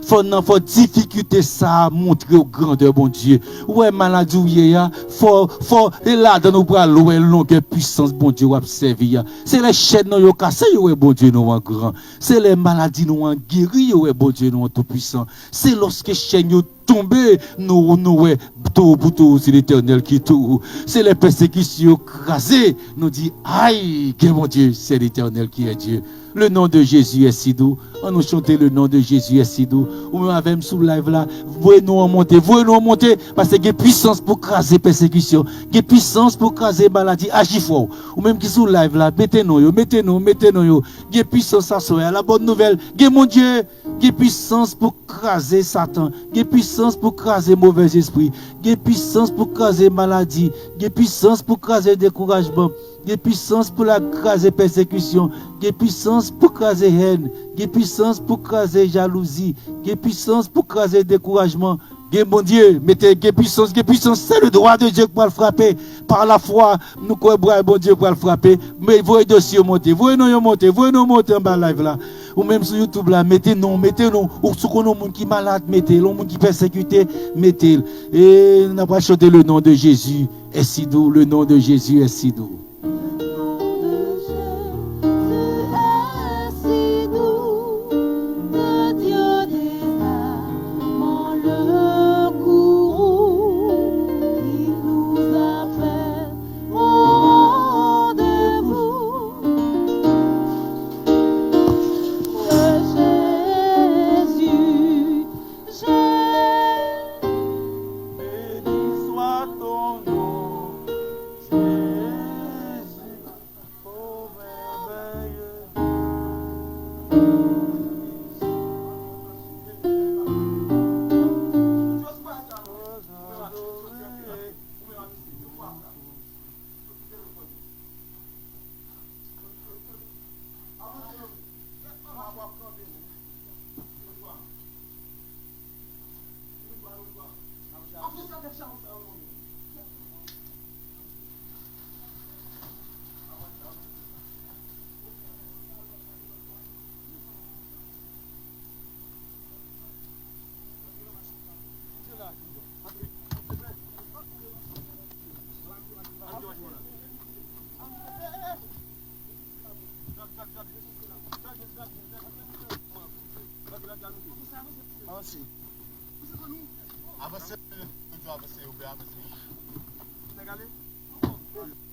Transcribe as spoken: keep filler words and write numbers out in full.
Fò nan fò difikilte sa a montre w grandè Bondye. Ou wè maladi w ye a, fò, fò e ladan ou pral wè longè pwisans Bondye w ap sèvi a. Se lè chèn nou yo kase yo wè Bondye nou an gran. Se lè maladi nou an geri yo wè Bondye nou an toupwisan. Se lòske chèn yo tonbe nou, nou wè towo pou towo se Letènèl ki towo. Se lè pèsekisyon yo kraze nou di, ay, gen Bondye, c'est l'Éternel qui est Dieu. Le nom de Jésus est si doux. An nou chante le nom de Jésus est si doux. Ou menm avè m sou live la, voye non an monte, voye non an monte, paske gen pwisans pou kraze pèsekisyon, gen pwisans pou kraze maladi, aji fò. Ou menm ki sou live la, mete non yo, mete non, mete non yo. Gen pwisans aswè a, la bòn nouvèl, gen Bondye, gen pwisans pou kraze Satan, gen pwisans pou kraze movèzespri, gen pwisans pou kraze maladi, gen pwisans pou kraze dekourajman, gen pwisans pou l kraze pèsekisyon, gen pwisans pou kraze hèn, gen pwisans pou kraze jalouzi, gen pwisans pou kraze dekourajman. Gen Bondye, mete gen pwisans, gen pwisans, c'est le doigt de Dieu ki pral frape. Pa lafwa, nou kwè bra Bondye pral frape. Men voye dosye yo monte, voye non yo monte, voye non monte anba live la. Ou menm sou YouTube la, mete non, mete non. Ou si w konn yon moun ki malad, mete l. Yon moun ki pèsekite, mete l. E n ap chante le nom de Jésus est si doux, le nom de Jésus est si doux. Le nom de Jésus est si doux, le Dieu des armes, le courroux, il nous appelle au rendez-vous. De Jésus, Jésus. Béni soit ton nom, Jésus, ô merveilleux. Avanse. Avanse, avanse, avanse.